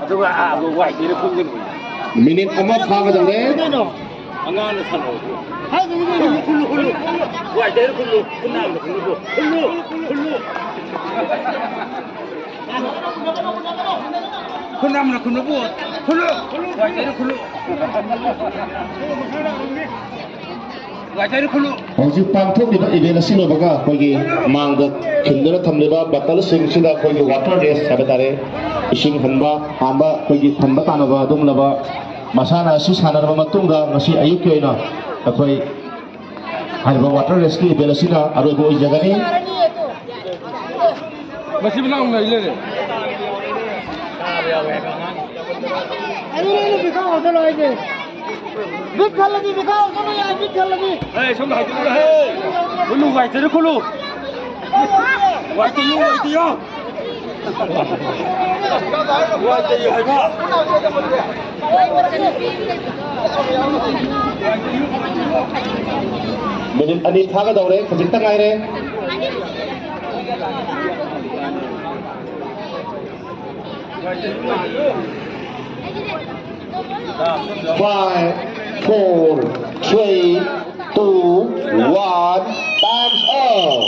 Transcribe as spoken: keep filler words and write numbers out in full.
ꯑꯗꯨꯒ ꯑꯥ, ꯋꯥꯏꯗꯩꯗ ꯈꯨꯝꯒꯅꯨ꯫ ꯃꯤꯅꯤꯠ ꯑꯃ ꯐꯥꯒꯗꯧꯔꯦ꯫ ꯑꯉꯥꯡꯅ ꯁꯥꯟꯅꯧ꯫ ꯈꯨꯜꯂꯨ, ꯈꯨꯜꯂꯨ, ꯈꯨꯜꯂꯨ꯫ ꯋꯥꯏꯗꯩꯗ ꯈꯨꯜꯂꯨ꯫ ꯈꯨꯟꯅꯥꯝꯗ ꯈꯨꯜꯂꯨ꯫ ꯈꯨꯜꯂꯨ, ꯈꯨꯜꯂꯨ꯫ ꯈꯨꯟꯅꯥꯝꯅ ꯈꯨꯜꯂꯨꯕꯨ꯫ ꯈꯨꯜꯂꯨ꯫ ꯋꯥꯏꯗꯩꯗ ꯈꯨꯜꯂꯨ꯫ ꯋꯥꯏꯗꯩꯗ ꯈꯨꯜꯂꯨ꯫ ꯍꯧꯖꯤꯛ ꯄꯥꯡꯊꯣꯛꯂꯤꯕ ꯏꯚꯦꯟ ꯑꯁꯤ ꯂꯣꯏꯕꯒ ꯑꯩꯈꯣꯏꯒꯤ ꯃꯥꯡꯗ ꯈꯤꯟꯗꯨꯅ ꯊꯝꯂꯤꯕ ꯕꯇꯜꯁꯤꯡꯁꯤꯗ ꯑꯩꯈꯣꯏꯒꯤ ꯋꯥꯇꯔ ꯔꯦꯁ ꯍꯥꯏꯕ ꯇꯥꯔꯦ, ꯏꯁꯤꯡ ꯍꯟꯕ, ꯍꯥꯟꯕ ꯑꯩꯈꯣꯏꯒꯤ ꯊꯟꯕ ꯇꯥꯅꯕ ꯑꯗꯨꯒꯨꯝꯂꯕ ꯃꯁꯥꯟꯅ ꯑꯁꯤ ꯁꯥꯟꯅꯔꯕ ꯃꯇꯨꯡꯗ ꯉꯁꯤ ꯑꯌꯨꯛꯀꯤ ꯑꯣꯏꯅ ꯑꯩꯈꯣꯏ ꯍꯥꯏꯔꯤꯕ ꯋꯥꯇꯔ ꯔꯦꯁꯀꯤ ꯏꯚꯦꯟ ꯑꯁꯤꯅ ꯑꯔꯣꯏꯕ ꯑꯣꯏꯖꯒꯅꯤ꯫ ꯃꯁꯤ ꯃꯅꯥꯎ ꯂꯩ ꯂꯩꯔꯦ꯫ ꯑꯗꯨꯅ ꯑꯩꯅ ꯄꯤꯈꯥꯎ ꯍꯥꯞꯆꯜꯂꯣ ꯍꯥꯏꯁꯦ꯫ ꯃꯤꯠ ꯊꯜꯂꯗꯤ ꯄꯤꯈꯥꯎ ꯍꯥꯞꯆꯜꯂꯣ ꯌꯥꯏ, ꯃꯤꯠ ꯊꯜꯂꯗꯤ꯫ ꯑꯦ, ꯁꯣꯝꯗ ꯍꯥꯏꯗꯣꯛꯑꯣ, ꯍꯦ꯫ ꯈꯨꯜꯂꯨ, ꯋꯥꯏ ꯇꯩꯔ ꯈꯨꯜꯂꯨ꯫ ꯋꯥꯏ ꯇꯩꯌꯨ, ꯋꯥꯏ ꯇꯩꯌꯨ꯫ ꯋꯥꯏ ꯇꯩꯌꯨ ꯍꯥꯏꯕ꯫ ꯃꯤꯅꯤꯠ ꯑꯅꯤ ꯐꯥꯒꯗꯧꯔꯦ, ꯈꯖꯤꯛꯇ ꯉꯥꯏꯔꯦ꯫ Five, four, three, two, one, time's up.